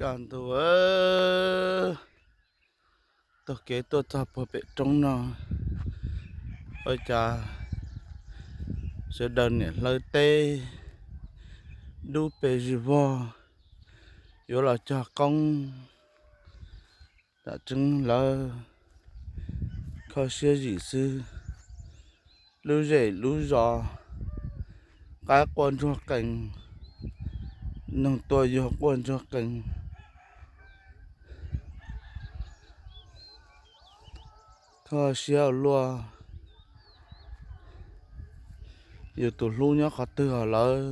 Kaj ntug, taug kev tuaj txog puag pem roob no, ua cas sawv daws niam hlawv teb dub pes zis vog yuav los cog qoob. Tam tseeb lawv kho siab zim xwb, lub zej lub zos qaib quaj ntsuag qees, noog tua yuag quaj ntsuag qees. Kho siab ua luaj, yus tus hlub nyob qhov twg os lawv?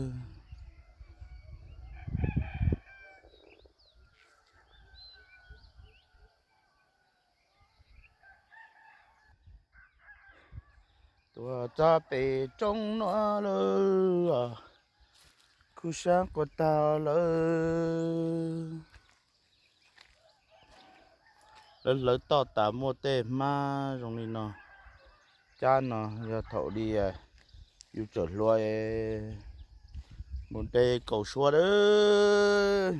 Tuaj txog pem roob no lawm, kuj sab quas tag lawm. Lawv hlawv toj tas muaj tej hmab zoo li no. Cab no yog thaum li yus tseem hluas mus de kaus suab lawm.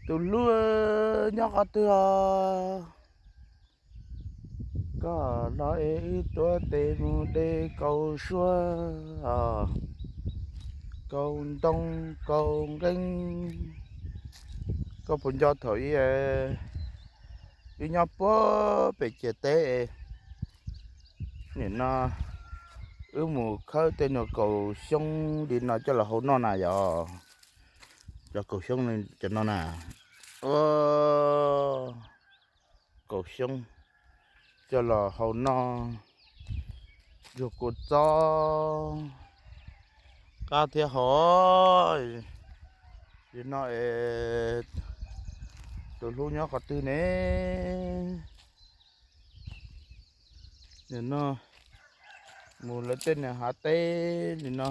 Tus hlub nyob qhov twg os? Koj los es wb tuav tes mus de kaus suab, kaus ntoo, kaus nqeeb. Koj puas nco thaum ub wb nyob puag pem ciam teb, nim no wb mus khawb tej nyuag kaus xyoob li no coj los hau noj na yom? Cov kaus xyoob cov no na, kaus xyoob coj los hau noj, ntsuag kua txob, qab thiab hov. Yog no es tus hlub nyob qhov twg ne? Nim no mus lawv tej niag hav teb li no.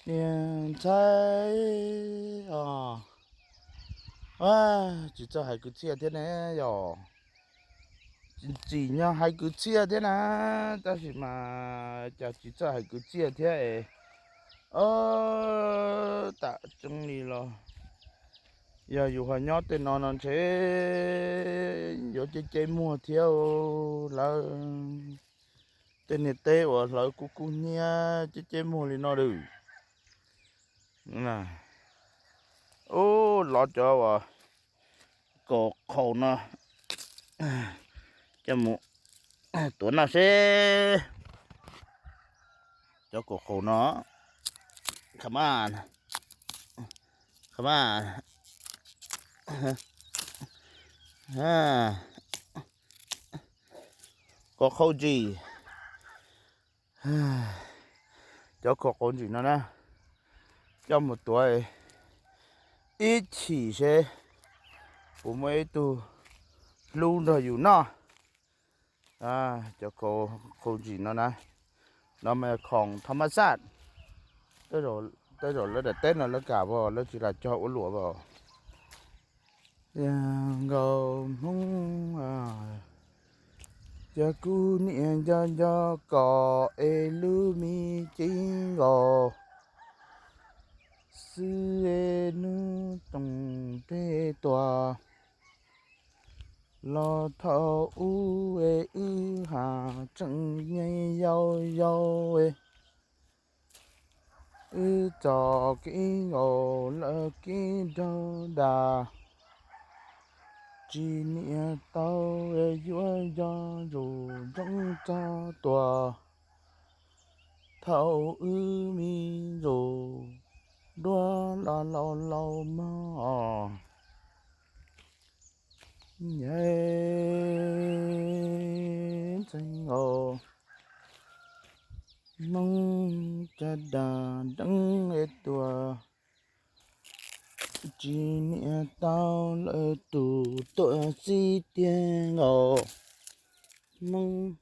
Niag ntxhais os, tsis txawj hais kwv txhiaj thiab ne yom? Tsim nyog hais kwv txhiaj thiab na, tab sis mas cas tsis txawj hais kwv txhiaj thiab es. Tam tseeb li los yog yus ho nyob tej no no ntshe yuav ceb ceb muag thiab lawm. Tej niag teb uas hlawv kub kub hnyiab ceb ceb muag li no lawm. Ub, lov cov uas kaus qhaus no coj mus tuav noj seb. Cov kaus qhaus no, come on, come on, kaus qhaus ntsim. Cov kaus qhaus ntsim no na, coj mus tuav ib chim seb puas muaj ib tug hlub nrog yus noj. Cov kaus qhaus ntsim no na, no mas khoom thas mas xaj. Tej zaum lawv daim teb no lawv kam as, lawv tsis lam cog ua luam as. Nkaus Hmoob, cov kuv niam nco nco kom es lub me cev nkaus xwb es hnub toom tej tuaj los thaum ub es wb has tseem yau yau es wb txom kev nkaus lawv kev nraug dag, tsis niam tau yuav yog zus zoo txog tuaj thaum wb me zus duab los laus laus mog. Ntxhais nkaus Hmoob caj dab deev es tuaj, tsis niam tau lawv tus tuaj xib tiag nkaus Hmoob.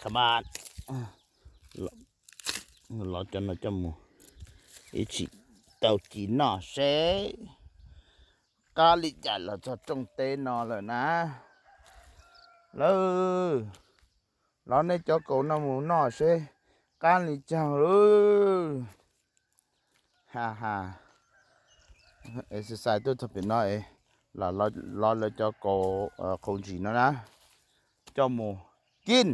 Come on, los cov no coj mus ib chim tau ci noj seb qab li cas los txog rooj teb no lawm na. Lawv, los nej cov kaus no mus noj seb qab li caag lawm. Ha ha. Exercise tuaj txog pem no es los, los lawv cov kaus qhov ntsis no na, coj mus kib,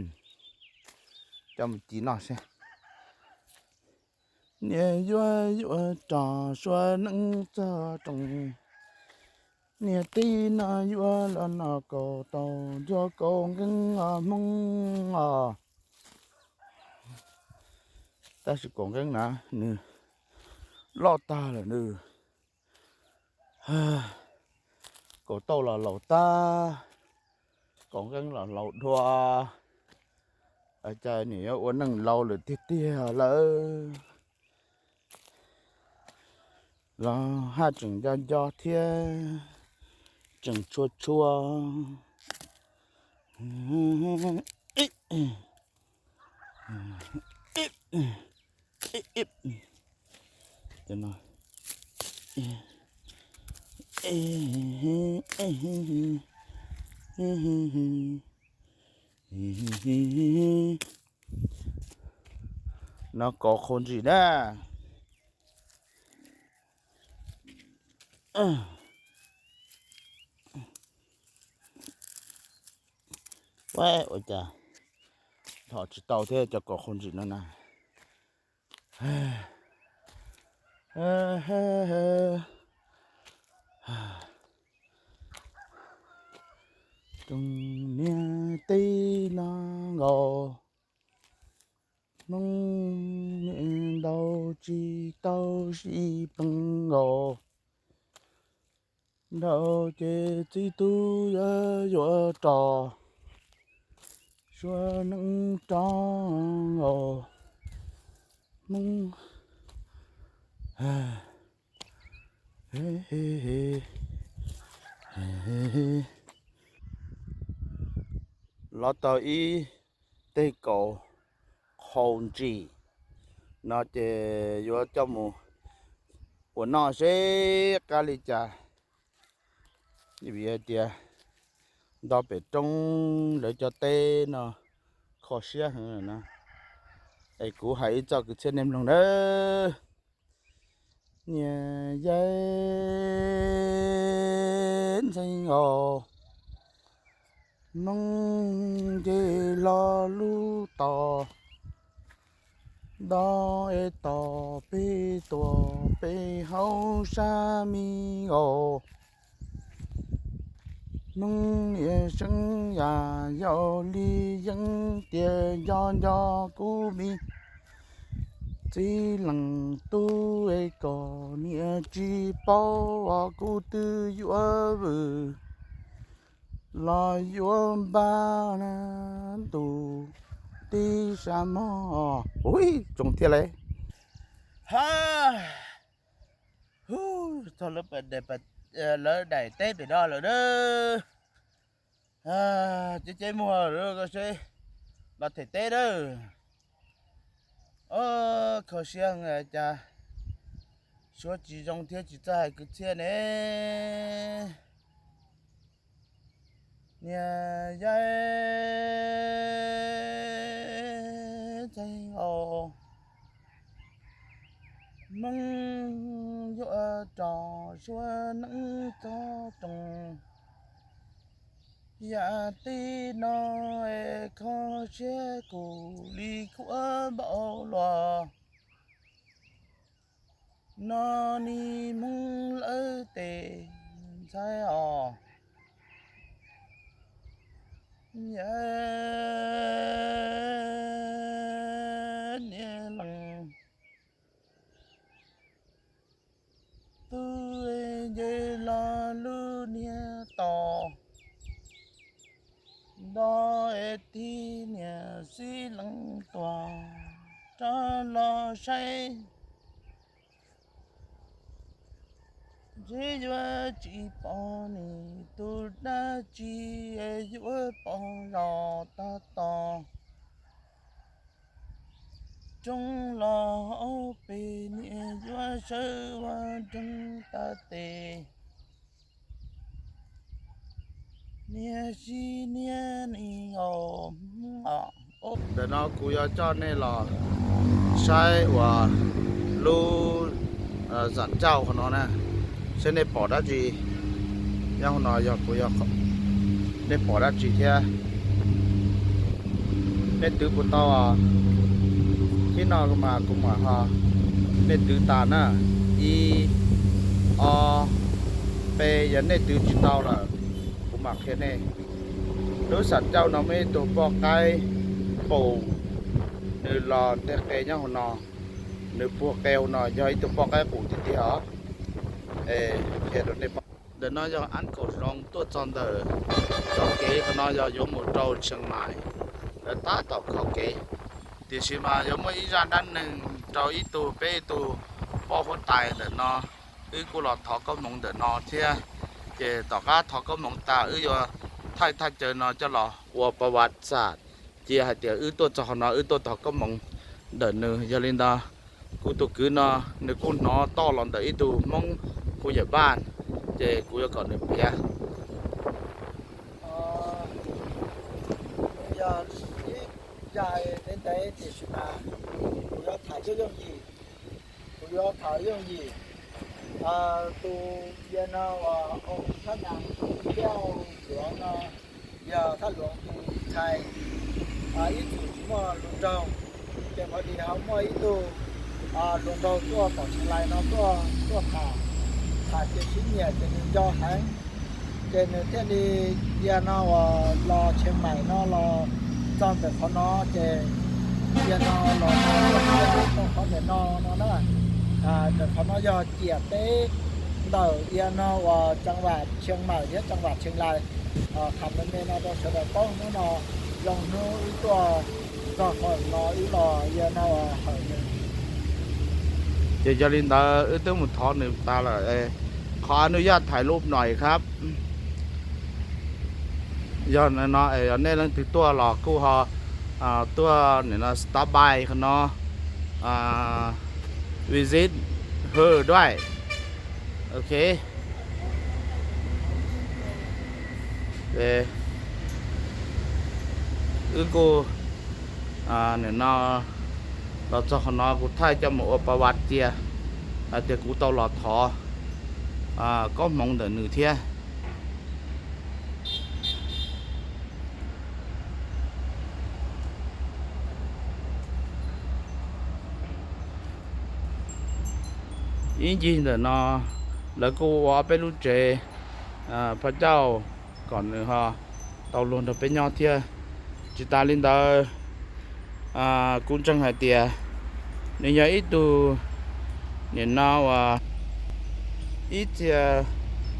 coj mus ci noj seb. Niam yuav yuav rog sua neeb txog roos, niam tij no yuav los noj kaus tau ntxuag kaus nkeeb os Hmoob os. Tab sis kaus nkeeb na nws loj tag lawm nws, kaus tauj los laus tag, kaus nkeeb los laus dua, cas nws yuav ua neej laus lawm tiag tiag lawm. Los haj tseem nco nco thiab tseem tshua tshua. No kaus qhov ntsis na. Ua cas dhos tsis tau thiab cov kaus qhov ntsis no na. Rooj niam tij no nkaus, Hmoob niam ntaus tsis tau sib pleev nkaus. Nraug ces txij tub yuav yuav rog, sua neeb rog nkaus, Hmoob. Los tau ib teg kaus qhau ntsis no ces yuav coj mus ua noj seb qab li cas. Vim hais tias nto pem roob lawv cov teb no kho siab heev na. Es kuv hais ib txoj kwv txhiaj nej mloog nawb. Niam yawg ntxhee os, Hmoob nce hlo lub tos, nto es tos peb tuam peb hauv sab mi os. Hmoob niam seeb yam yau li yeeb tias nco nco kuv me txiv leej tub es kom niam tsis paub os kuv twb yuav vwm los yuav npaj ntuj tib sab mog. Ui, zoo thiab lauj. Ha, hu, txog lawv daim teb pem no lawm na. Ceb ceb muag lawm, koj seb, los them teb na. Kho siab cas suab tsis zoo thiab tsis txawj hais kwv txhiaj ne. Niam yawg ntxhee os, Hmoob yuav rog sua neeb txog roos, yam tib no es kho siab kuv li khuab npau luas. No nis Hmoob lawv tes ntxhais os, yawg niam leej tub nce los lub niag tos, nto es tib niam xib leej tuag rov los saib. Ntshe yuav tsis pom nis tus dab tsi es yuav pom zos tag tos. Roob los hauv pes niam yuav sawv ua nreeg tas tes. Niaj zi niaj ni os. Ntawm no kuv yuav coj nej los saib uas lub zam cauj qhov no na, saib nej pom dab tsi. Nyob hauv no yog kuv, nej pom dab tsi thiab, nej twv puas tau os? Thib no mas kuv mam ho, nej twv tas na, ib, ob, peb, yog nej twv tsis tau lawm kuv mam qhia nej. Lub zam cauj no muaj ib tug poj qaib qus, nws los nteg qe nyob hauv no, nws puag qe hauv no yog ib tug poj qaib qus tiag tiag os. Ntawm no yog Ab Kaum Zoov tuaj txog ntawm txoj kev qhov no yog yuav mus rau Tsheej Maim, lawv tab tom kho kev. Tiam sis mas yuav muaj ib zaj dab neeg rau ib tug, peb ib tug poj huab tais ntawm no, wb kuj los thov koob hmoov ntawm no thiab. Ces tom qab thov koob hmoov tas wb yuav thaij thaj chaw no coj los ua pa vaj xam cia hais tias wb tuaj txog qhov no wb tuaj thov koob hmoov ntawm nws. Yog li ntawd, kuv tus kwv no nws kuj hnov toj los ntawm ib tug Hmoob hu yawm Vaj, ces kuv yuav kom nws piav. Yog ib zaj ntev ntev tiam sis mas kuv yuav tham yooj yooj yim, kuv yuav tham yooj yim. Tus yawg no uas Thab Nas thiab Luav no yog Thab Luav tus ntxhais, ib txwm tsis muaj hluas nraug, ces pom tias ho muaj ib tug hluas nraug tuaj tom Tsheej Lais no tuaj, tuaj tham, tham ces sib nyiam ces nws nco heev, ces nws thiaj li, yawg no uas los Tsheej Maim no los txog ntawm qhov no ces yawg no los txog qhov ntawm no no na. Ntawm qhov no yog ciam teb ntawm yawg no uas Tsheej Vam Tsheej Maim thiab Tsheej Vam Tsheej Lais, tham me me no rau sawv daws paub hnub no, zoo hnub wb tuaj txog qhov no wb los yawg no uas hawm nws. Ces yog li ntawd wb twb mus thov nws tas lawm. Qhov อนุญาตถ่ายรูปหน่อยครับ. Yog no es yog nej leej twg tuaj los kuj ho tuaj nim no stop by qhov no, visit herด้วย. Ok. Wb kuj nim no los txog qhov no kuv thaij coj mus ua pa vaj cia hais tias kuv tau los thov koob hmoov ntawm nws thiab. Ib ncig ntawm no lawv kuj ua ob peb lub tsev pha cauj kom nws ho tau luag nrog peb nyob thiab. Tsis tas li ntawd, kuv ntseeg hais tias nws yog ib tug nim no uas ib txhia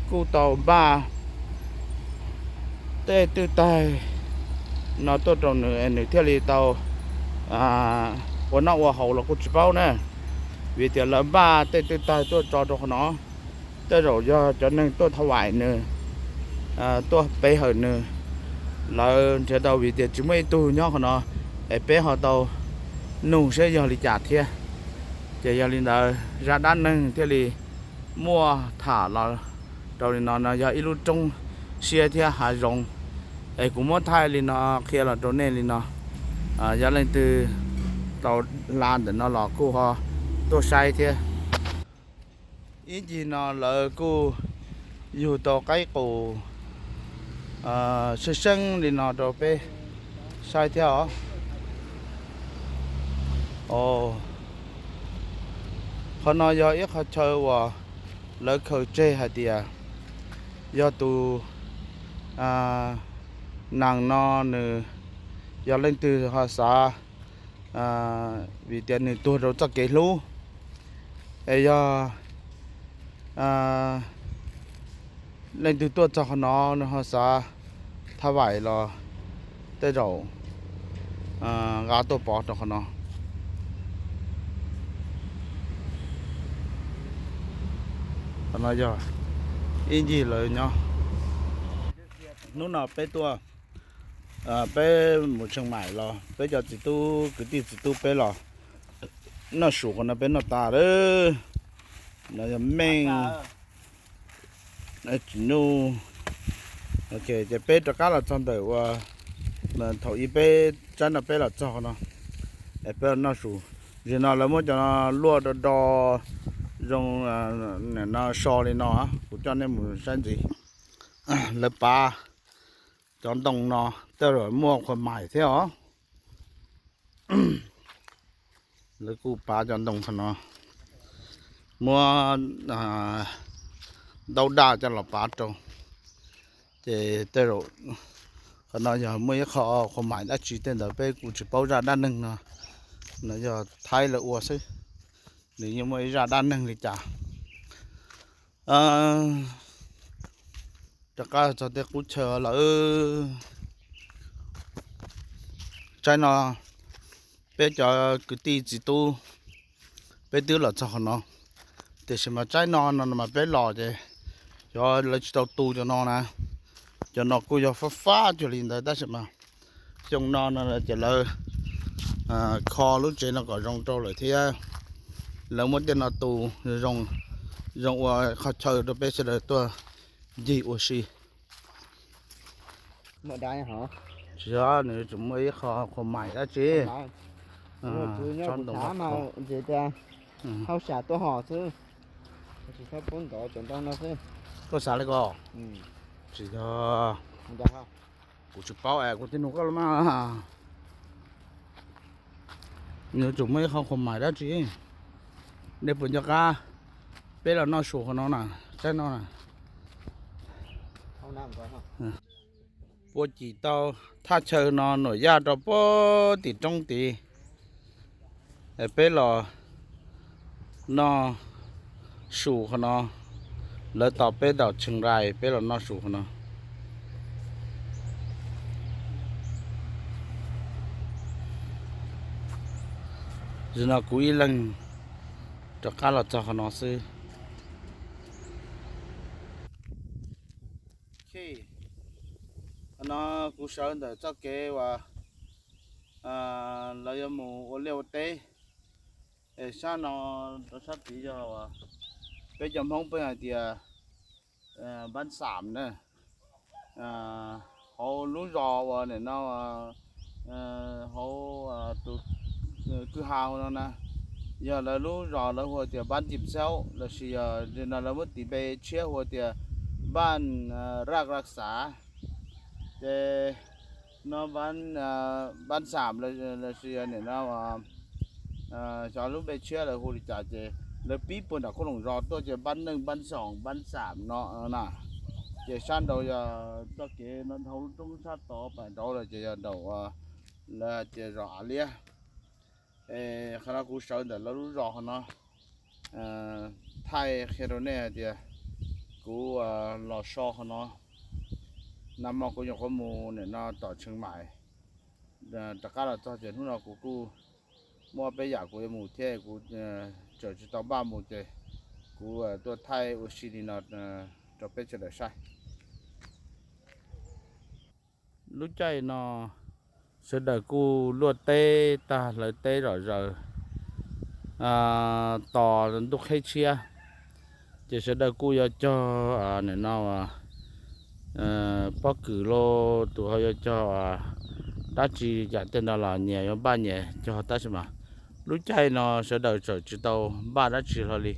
kuj tau npaj tej twj taig no tuaj rau nws, nws thiaj li tau ua noj ua haus los kuj tsis paub na. Vim tias lawv npaj tej twj taig tuaj tso rau qhov no, tej zaum yog cov neeg tuaj thov vaim nws, tuaj pe hawm nws, lawv nrhiav tau vim tias tsis muaj ib tug nyob qhov no, es peb ho tau nug seb yog li cas thiab. Ces yog li ntawd zaj dab neeg thiaj li muaj tham los rau li no. No yog ib lub roob siab thiab hav zoov, es kuv muab thaij li no qhia los rau nej li no. Yog leej twg tau hla ntawm no los kuj ho tuaj saib thiab. Ib ncig no lawv kuj yug tau qaib qus seeb seeb li no rau peb saib thiab os. Qhov no yog ib qhov chaw uas lawv khaws tseg hais tias yog tus nees no nws, yog leej twg ho xav, vim tias nws tuag rau txoj kev hlub, es yog leej twg tuaj txog qhov no nws ho xav thab vaim los tej zaum nqa tuaj pov rau qhov no. Qhov no yog ib ncig lawv nyob. Hnub no peb tuaj, peb mus Tsheej Maim los peb cov txiv tub kwv tij txiv tub peb los noj su qhov no peb noj tas lawm. No yog meej, tsis nyuj, Ok, ces peb rov qab los txog ntawm uas thaum ub peb tsaib no peb los txog qhov no, es peb los noj su. Zaum no lawv muab cov no luaj do do zoo no so li no, kuv coj nej mus saib ntxiv. Lawv pav cov ntoo no tej zaum muaj qhuav mais thiab os. Lawv kuj pav cov ntoo qhov no, muab ntaub daj coj los pav rau. Ces tej zaum qhov no yog muaj ib qho qhuav mais dab tsi tej ntawd peb kuj tsis paub zaj dab neeg no, no yog Thaib lawv ua xwb, nws yeej muaj ib zaj dab neeg li cas. Rov qab txog tej qub chaw lawm. Tsaib no peb cov kwv tij txiv tub peb twb los txog qhov no, tiam sis mas tsaib no no mas peb los ces xyov lawv tsis tau tu cov no na. Cov no kuj yog fab fab cuag li ntawd tab sis mas xyoo no no ces lawv kho lub tsev no kom zoo rau lawm thiab lawv muab tej no tu zoo, zoo ua qhov chaw rau peb sawv daws tuaj ncig ua si. Tsis yog, nws tseem muaj ib qho qhuav mais dab tsi. Tsob ntoo hauj sam tuaj hos xwb, tsis txhob pub ntov cov ntoo no xwb. Tuaj xav li ko. Tsis yog, kuv tsis paub es kuv tsis nug koj los mas. Nws tseem muaj ib qho qhuav mais dab tsi. Nej puas nco qab peb los noj su qhov no na, tsaib no na. Puab cim tau thaj chaw no nuam yaj rau puag tim roob tid. Peb los noj su qhov no, lawv tos peb tau tshee rais peb los noj su qhov no. Zaum no kuv ib leeg rov qab los txog qhov no xwb. Qhov no kuv sawv ntawm txoj kev uas lawv yuav mus ua liaj ua teb. Es sab no rau sab tid yog uas peb cov Hmoob peb hais tias Npab Xam na. Hauv lub zos uas nim no hauv tus kwj ha no na, yog lawv lub zos lawv hu tias Npab Cim Xaub lossis yog no lawv muab tis npe tshiab hu tias Npab Raj Raj Xav. Ces no Npab Xam lossis yog nim no xyov lub npe tshiab lawv hu li cas ces lawv pib puag nram Khuj Loos zos tuaj ces Npab Neej, Npab Xoom, Npab Xam no na. Ces sab nraud yog txoj kev no dhau lub roob sab tod pas nraud lawm ces yog nraum lawv hais tias zos Av Liab. Es qhov no kuv sawv ntawm lawv lub zos qhov no, thaij qhia rau nej hais tias kuv los so qhov no. Nag hmo kuv nyuam qhuav mus nim no tom Tsheej Maim, rov qab los txog ces hnub no kuv kuj muaj peb yam kuv yuav mus thiab kuv tseem tsis tau npaj mus ces kuv tuaj thaij ua si li no rau peb sawv daws saib. Lub caij no sawv daws kuj luaj teb tag hlawv teb zom zaws tos ntuj qhib tshiab, ces sawv daws kuj yuav cog nim no pob kws los tus ho yuav cog dab tsi yam tej no los nyias yuav npaj nyias cog tab sis mas lub caij no sawv daws tseem tsis tau npaj dab tsi hlo li.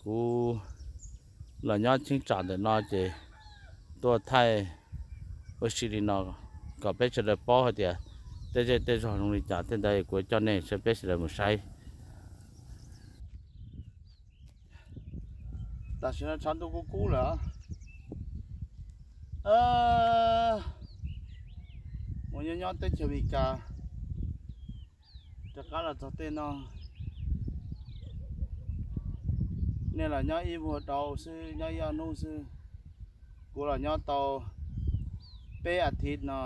Kuv los nyob cheeb tsam ntawm no ces tuaj thaij ua si li no kom peb sawv daws paub hais tias tej zej tej zog zoo li cas tej ntawd kuv coj nej sawv peb sawv daws mus saib. Tam sim no tshav ntuj kub kub lawm. Mus nyob nyob teb chaws Amelikas rov qab los txog tej no. Nej los nyob ib vuag dauv xwb, nyob ib ob hnub xwb. Kuv los nyob tau peb as thiv no,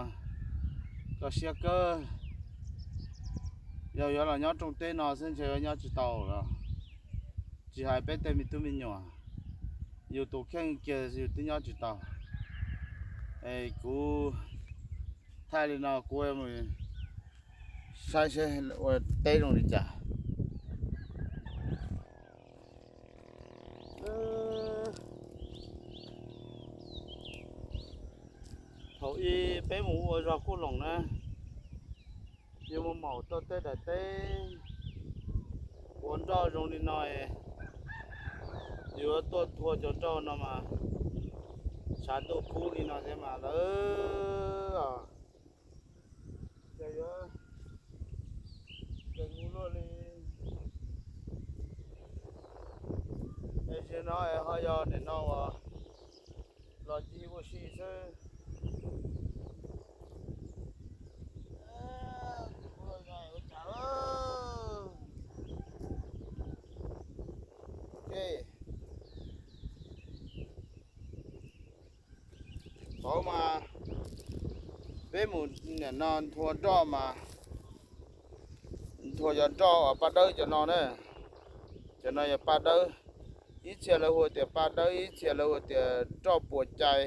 koj siab kawg. Yog yuav los nyob rooj teb no xwb ntshe yuav nyob tsis tau lawm. Tsis hais peb tej me tub me nyuam, yus tus kheej kiag yus twb nyob tsis tau. Es kuv thaij li no kuv mus saib seb ua teb zoo li cas. Thaum ub peb mus ua zog kuj loos na, yuav mus maum tau tej daim teb ua nroj zoo li no, yuav tuaj nthua cov nroj no mas tshav ntuj kub li no thiab mas lawv, ces yuav ces mus luaj li. Es zaum no es ho yog nim no uas los ncig ua si xwb. Thaum mas peb mus nim no nthua nroj mas nthua cov nroj uas paj dawb cov no na. Cov no yog paj dawb, ib txhia lawv hu tias paj dawb, ib txhia lawv hu tias nroj puas cai.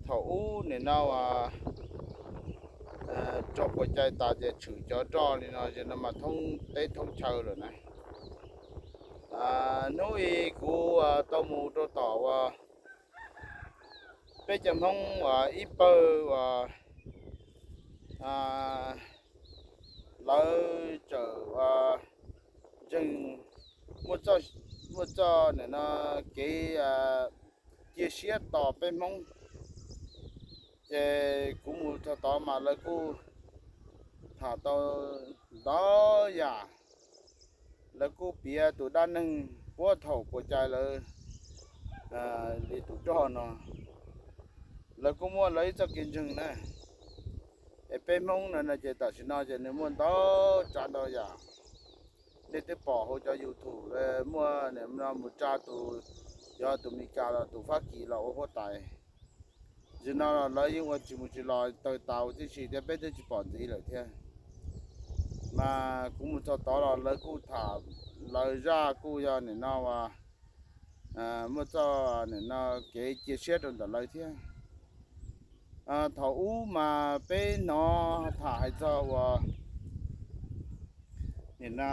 Thaum ub nim no uas nroj puas cai tas ces tshwm cov nroj li no, zaum no mas thoob teb thoob chaw lawm na. Hnub i kuv tau mus rau tom uas peb cov Hmoob uas ib pawg uas lawv txawm ntseeg muaj txoj nim no kev cia siab tos peb Hmoob, ces kuv mus txog tod mas lawv kuj tham tau ntau yam. Lawv kuj piav tus dab neeg puag thaum puas cai lawv li tus nroj no, lawv kuj muaj lawv ib txoj kev ntseeg na. Es peb Hmoob no no ces tam sim no ces nws muaj ntau tsav ntau yam. Nej twb pom hauv cov YouTube muaj nim no mus tsa tus, yog tus Meskas los tus Fab Kis los ua huab tais. Zaum no los lawv yeej ua tsis mus tsis los tawg tas huv tib si thiab peb twb tsis pom ntxiv lawm thiab. Mas kuv mus txog tod los lawv kuj tham, lawv zaj kuj yog nim no uas muaj txoj nim no kev cia siab rau ntawm lawv thiab. Thaum ub mas peb hnov tham hais txog uas nim no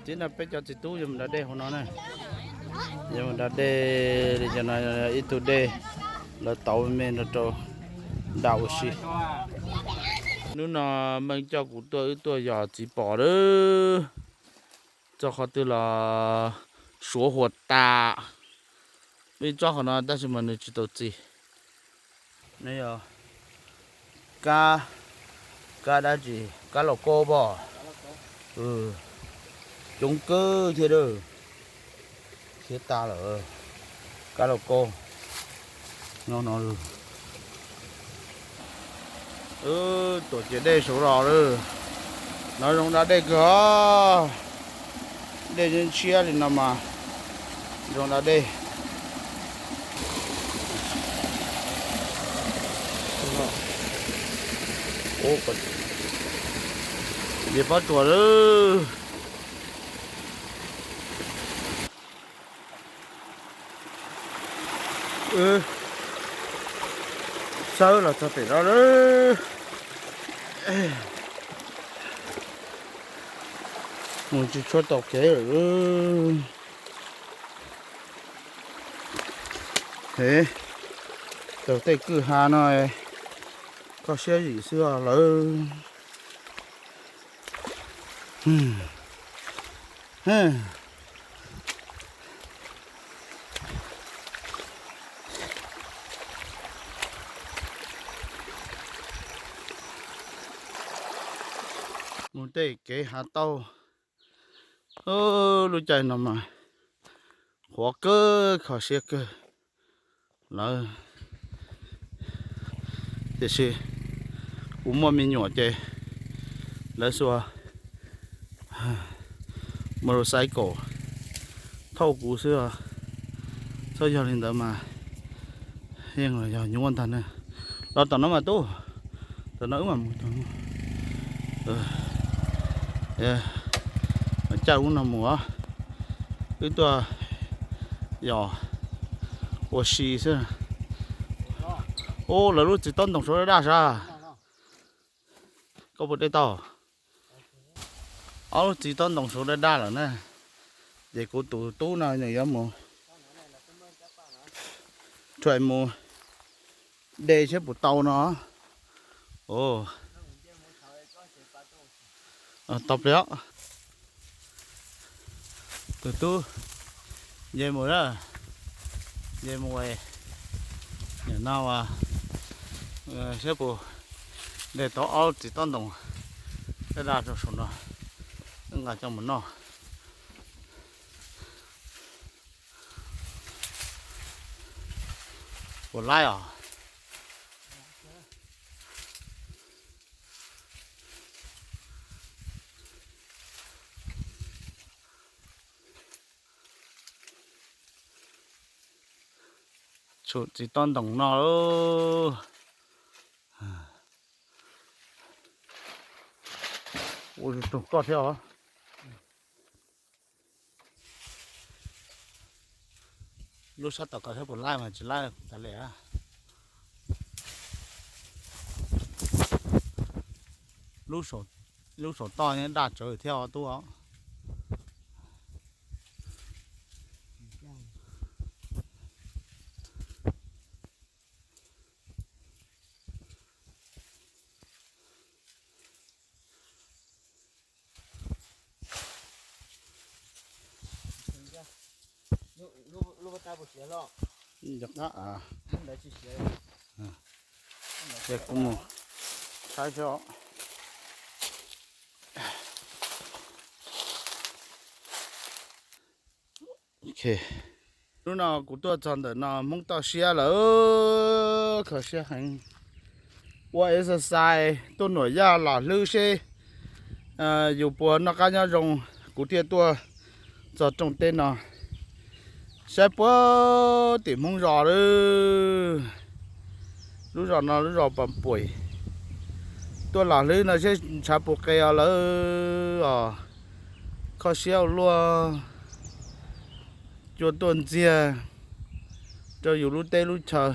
tib no peb cov txiv tub yuav mus da dej hauv no na. Yuav mus da dej li cov no, ib tug dej lawv tauv me me no rau da ua si. Hnub no Meej coj kuv tuaj wb tuaj yos txiv pos lawm. Txoj qhov twg los suav huas tas. Ib tsob qhov no tab sis mas nws tsis tau txi. Nws yog kab, kab dab tsi, kab laus kaub pom. Coob kawg thiab lawm. Khiav tas lawm. Kab laus kaub. Nyob no lawm. Tuam ciam dej saud los lawm. No zoo da dej kawg os. Dej ntshiab li no mas zoo da dej. Nce pob tsuas lawm. Sawb los txog pem no lawm. Mus tsis tshua tau kev lawm. He, taug tej kwj ha no kho siab zim xwb os lawv. Mus tej kev hav tauj, lub caij no mas qhuav kawg kho siab kawg lawm. Tiam sis kuv muaj me nyuam ces lawv xuas motorcycle thauj kuv xwb os. Txhob yog li ntawd mas yeej los yog nyuaj ntag na. Los tom no mas tub, tom no wb mam mus. Caj lub no mus os. Wb tuaj yos ua si xwb. Ub, lawv lub txiv tob ntoos saud daj daj sas. Koj puas de tau? Ob lub txiv tob ntoos saud daj daj lawm na. Ces kuv tus tub no nws yuav mus, tsuas mus de seb puas tau no. Tau peb os. Tus tub, nce mus, nce mus, nim no seb puas de tau ob txiv tob ntoos, tej daj rau saum no, wb nqa coj mus noj. Puas laib os? Tshum txiv tob ntoos no. Ua tus koj thiab os. Lub sab tom ko thiab puas laib mas tsis laib tas li. Lub saum toj daj tsawv thiab os tub os. Ces kuv mus saib xwb os. Hnub no kuv tuaj txog ntawm no Hmoob toj siab lawm, kho siab heev. Ua exercise tuaj nuam yaj lam hlwb seb yus puas noj qab nyob zoo, kuv thiaj tuaj txog rooj teb no. Saib puag tim Hmoob zos lawm, lub zos no lub zos Pas Puim. Tuaj lam hlwb no seb ntshav puas qe os lawm os. Kho siab ua luaj, cua tuaj ntxiag rau yus lub teb lub chaw.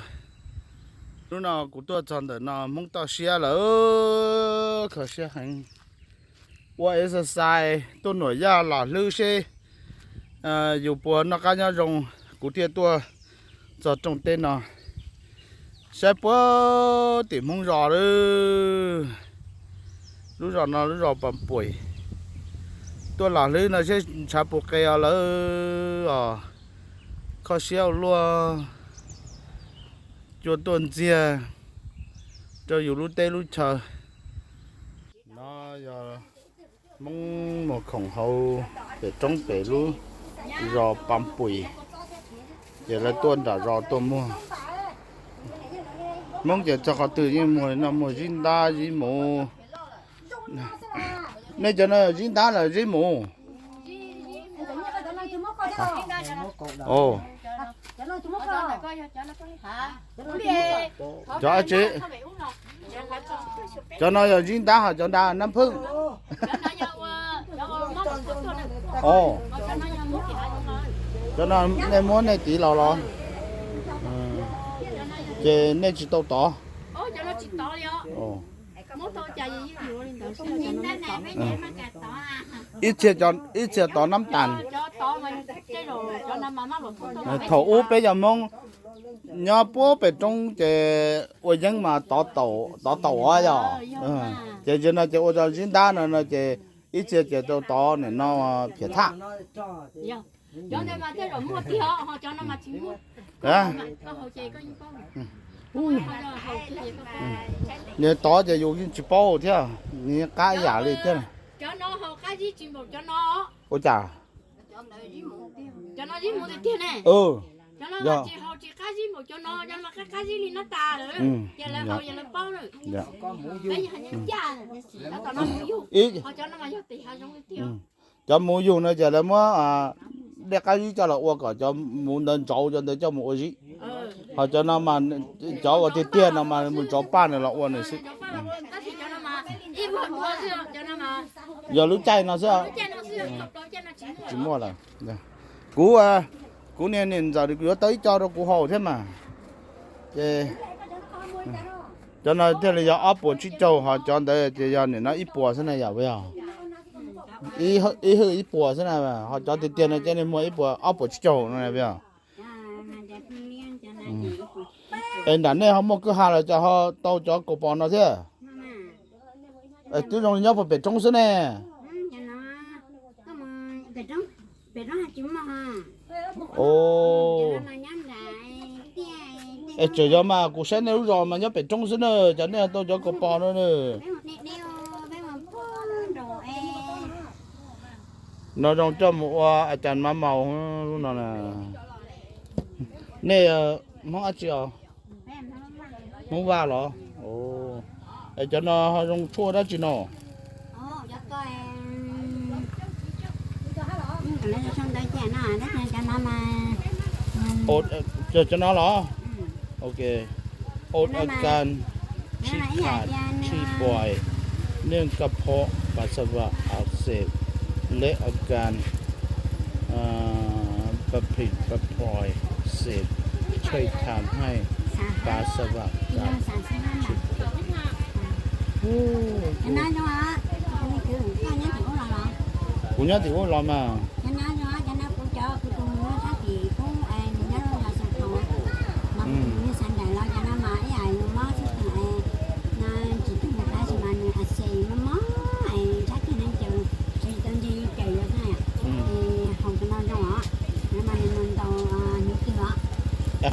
Hnub no kuv tuaj txog ntawm no Hmoob toj siab lawm, kho siab heev. Ua exercise tuaj nuam yaj lam hlwb seb yus puas noj qab nyob zoo, kuv thiaj tuaj txog rooj teb no. Saib puag tim Hmoob zos lawm, lub zos no lub zos Pas Puim. Tuaj lam hlwb no seb ntshav puas qe os lawm os. Kho siab ua luaj, cua tuaj ntxiag rau yus lub teb lub chaw. No yog Hmoob mus khoom hauv pem roob pem lub zos Pas Puim, ces lawv tuaj nram zos tuaj muag. Hmoob ces txog qhov twg yeej muag li no, muag zib ntab zib muv. Nej cov no zib ntab los zib muv? Cov dab tsi? Cov no yog zib ntab hos cov nrad nab phwj? Cov no nej muab nej tiv los los? Ces nej tsis tau tov. Ib txhia, ib txhia tov nab tas. Thaum ub peb cov Hmoob nyob puag pem roob ces ua yeeb mas tov taum os yog. Ces zaum no ces ua zib ntab no no ces ib txhia ces tau tov nim no phiav thaj. Nws tov ces yus yeej tsis paub thiab, nws qab ib yam li thiab. Ua cas? Cov mus yug no ces lawv muab dej qab zib coj los ua kom cov mus ntawd ntsauv cov ntawd coj mus ua zib. Ho cov no mas cov uas tiag tiag no mas mus ntsauv paj nws los ua nws xwb. Yog lub caij no xwb. Tsis muaj lawm. Kuv, kuv niag niam ntxawm kuv yuav tau ib co rau kuv haus thiab mas. Ces cov no thiaj li yog ob puas tsib caug, ho cov ntawd ces yog nim no ib puas xwb na yom, puas yog? Ib hwj ib puas xwb na, ho cov tiag tiag no ces nej muag ib puas ob puas tsib caug no na. Es nram nej ho muaj kwj ha los cas ho tau cov kaus pos no thiab? Twb zoo li nyob puag pem roob xwb ne. Es tseem yog mas kuv saib nej lub zos mas nyob pem roob xwb na, cas nej ho tau cov kaus pos no na. No zoo coj mus ua a cas mas maus lub no na. Nej Hmoob dab tsi os? Hmoob Vaj los? Es cov no ho zoo tshuaj dab tsi no? Cov no los? อดอาการ ฉี่ขาด ฉี่บ่อย เรื่องกระเพาะปัสสาวะอักเสบ และอาการ ประผิดประปอยเสพ ช่วยทำให้ปัสสาวะกับ Kuv nyob tim ub los mas.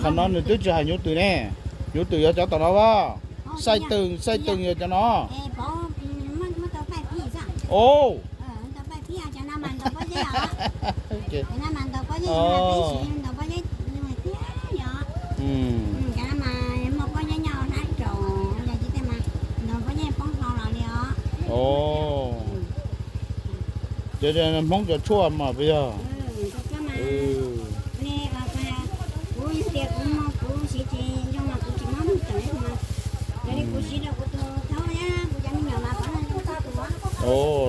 Qhov no nws twb tsis hais nyuv tws ne. Nyuv tws yog cov tom no as. Xaij twm, xaij twm yog cov no. Cov Hmoob cov tshuaj mas puas yog?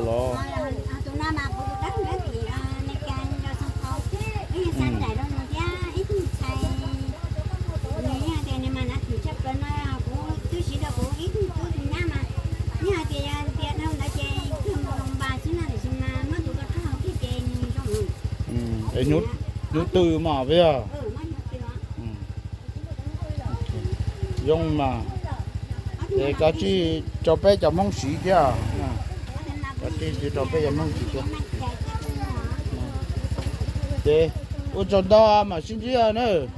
Los. Nyuv tws mas puas yog? Zoo mas. Es kav tsij rau peb cov Hmoob siv thiab. Kav tsij rau peb cov Hmoob siv thiab. Ces ua tsaug ntau mam sib ntsib nawb.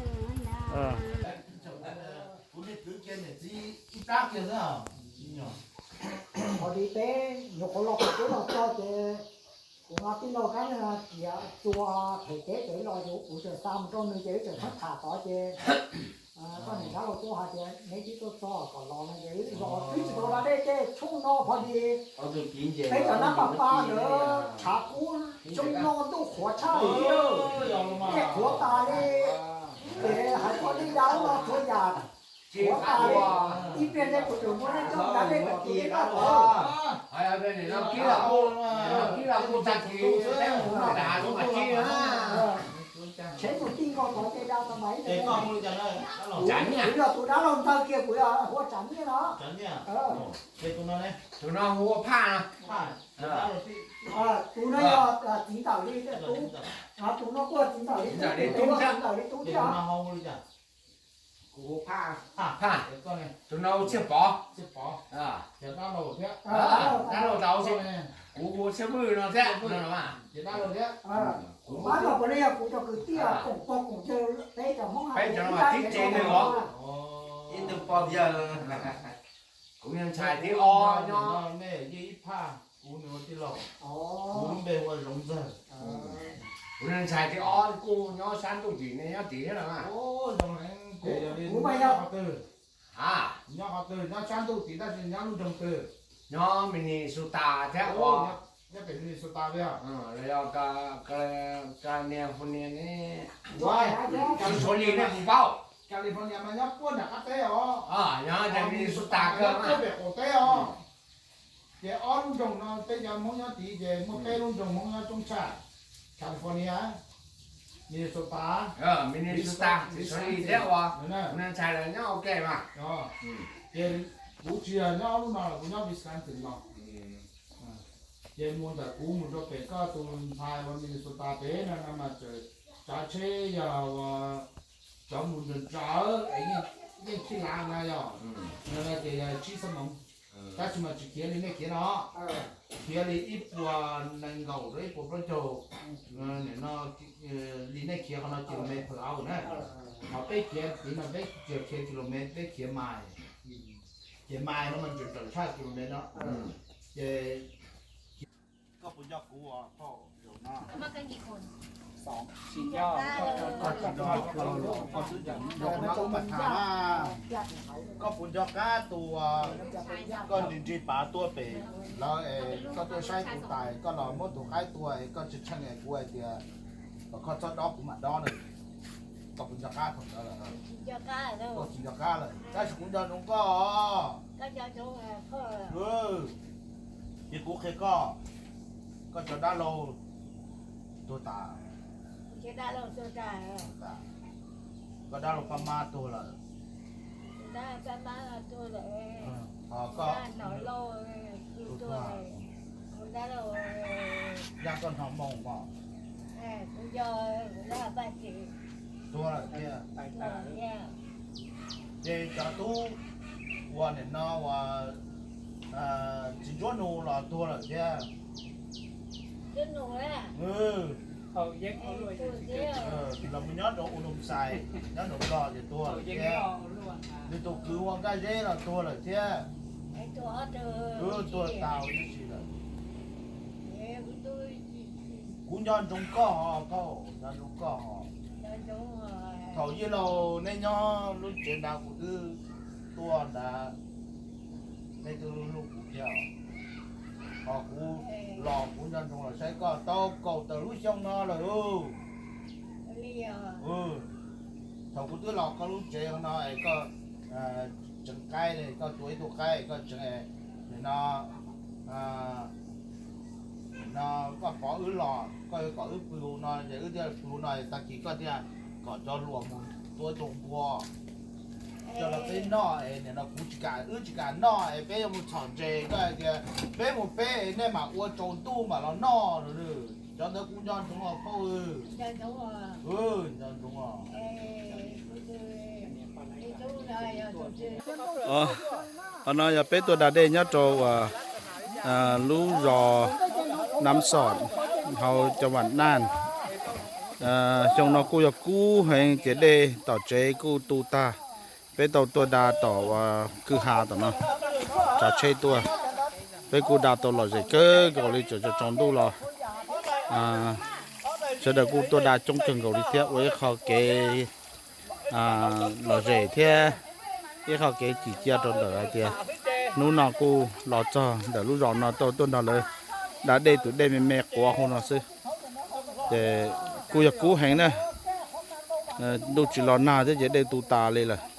Ua li peb nyuam qhuav los pem teb los txog ces kuv no tij laug Kab Cia Tsua phem teb pem los yus kuv tseem xa mus rau nws ces wb tseem pheej tham tod ces koj niam dab laug tuaj hais tias neb twb tuaj txog kom los no ces wb los twb tsis tau da dej tej tshoob no pov dis peb cov nab pas pa ntawd tshav kub xyoo no ntuj qhuav tshaj li thiab, dej qhuav tas li. Ces hais txog dej da ub no txhua yam qhuav tas li, ib pliag ntshe kuv tseem muab nej coj da dej kom tus dej daj tod. Tsheb tus tij nkaus tod ces da tau mas ib teg, kuv yog tus dab laug ntxawg kiag kuv yog hu ua Tsam Nyiaj no. Tus no hu ua Phaj no. Tus no yog txiv ntxawm li tub, tus no kuj txiv ntxawm li tub, tus no txiv ntxawm li tub thiab. Kuv hu Phaj, Phaj, tus no hu Txhiaj Pov, dab laug tau, kuv hu Txhiaj Vwj no thiab. Kuv pab no puav leej yog kuv cov kwv tij koom pog koom yawg peb cov Hmoob, peb cov no mas tib tsev neeg os. Ib tug pog yawg, kuv yog ntxhais thib ob nyob. Kuv nws ua tij laug, kuv lub npe hu ua Zoov Ntxawg. Kuv yog ntxhais thib ob kuj nyob sab ntuj tim, nej nyob tim thiab los mas. Kuv mas yog qhov twg? Nyob qhov twg? Nyob sab ntuj tim tab sis nyob lub nroog twg? Nyob Minnesota thiab. Nyob pem Minnesota thiab? Los yog California ne? Tsis suav li nej kuv paub. California mas nyob puag nram qab teb os. Nyob Minnesota kawg, nyob puag pem qaum teb os. Ces ob lub nroog no peb cov Hmoob nyob tid ces muaj peb lub nroog Hmoob nyob coob tshaj: California, Minnesota, Minnesota, Wisconsin, thiab uas kuv ntxhais lawv nyob ua ke mas. Ces kuv tsis yog nyob ob lub no, kuv nyob Wisconsin no. Ces mus ntawm kuv mus rau pem koj tus ntxhais uas Minnesota pem no no mas txawm tsav tsheb yog uas cov mus nrawm nrawm es yeej khib lav na yog, no ces yog tsib xuab moos, tab sis mas tsis khiav li nej khiav no, khiav li ib puas nees nkaum rau ib puas plaub caug, nim no li nej khiav qhov no kilometer per hour na, ho peb khiav tid no peb tsis khiav kilometer, peb khiav mais, ces mais no mas nrawm nrawm tshaj kilometer no, ces koj puas nco kuv os? Koj puas nco kuv os? Koj puas nco kuv os? Koj puas nco qab tus uas koj nrig nrig pav tuaj pem lawv es koj tuaj saib kuv tas koj los muab tus qaib tua es koj tsis tshee es kuv hais tias kom koj txhob dob kuv mam dob na. Koj puas nco qab thaum ntawd lawm? Koj tsis nco qab lawm tab sis kuv nco ntsoov koj os. Ces kuv qhia koj, koj cov dab laug tuag tas, koj dab laug pab mab tuag lawm, ho koj, yog koj hnov moo mog, tuag lawm thiab. Ces cov tub uas nim no uas txiv ntsuab nus los tuag lawm thiab. Los mus nyob rau Udomxais, nyob nraum Nplog ces tuag lawm thiab. Nws tus kwv ua nkaj zeb los tuag lawm thiab. Tuag tau ib si lawm. Kuv nco ntsoov koj hos, koj nco ntsoov koj hos. Thaum yij laug neb nyob lub tsev nrad kuv twb tuaj nrad, neb twb hlub kuv thiab. Ho kuv los kuv nco ntsoov los saib koj tau kaum tawm lub xyoo no lawm. Thaum kuv twb los koj lub tsev no es koj tseev qaib, koj tua ib tug qaib koj tseev, nim no, nim no koj pov wb los koj yuav kom wb pw hauv no ces wb thiaj pw hauv no, tag kis koj thiaj kom cov hluas mus tua ib tug npua coj los peb noj es nim no kuv tsis kam, wb tsis kam noj es peb yuav mus txhom ntses, koj hais tias peb mus peb es nej mam ua tsaus ntuj mam los noj. Cov ntawd kuv nco ntsoov os phauj. Nco ntsoov os. Qhov no yog peb tuaj da dej nyob rau lub zos Nam Xom, hauv cov Vam Naj. Xyoo no kuj yog kub heev ces dej tom tsev kuj tu tag. Peb tau tuaj da tom kwj ha tom no, tsav tsheb tuaj. Peb kuj da tau lom zem kawg nkaus li, tseem tsaus ntuj los sawv daws kuj tuaj da coob kawg nkaus li thiab, ua ib qho kev lom zem thiab ib qho kev cim cia rau ntawm hais tias hnub no kuj los txog ntawm lub zos no tau tuaj nrog lawv da dej, tus dej me me quav hauv no xwb. Ces kuj yog kub heev na, ntuj tsis los nag thiab ces dej tu tas li lawm.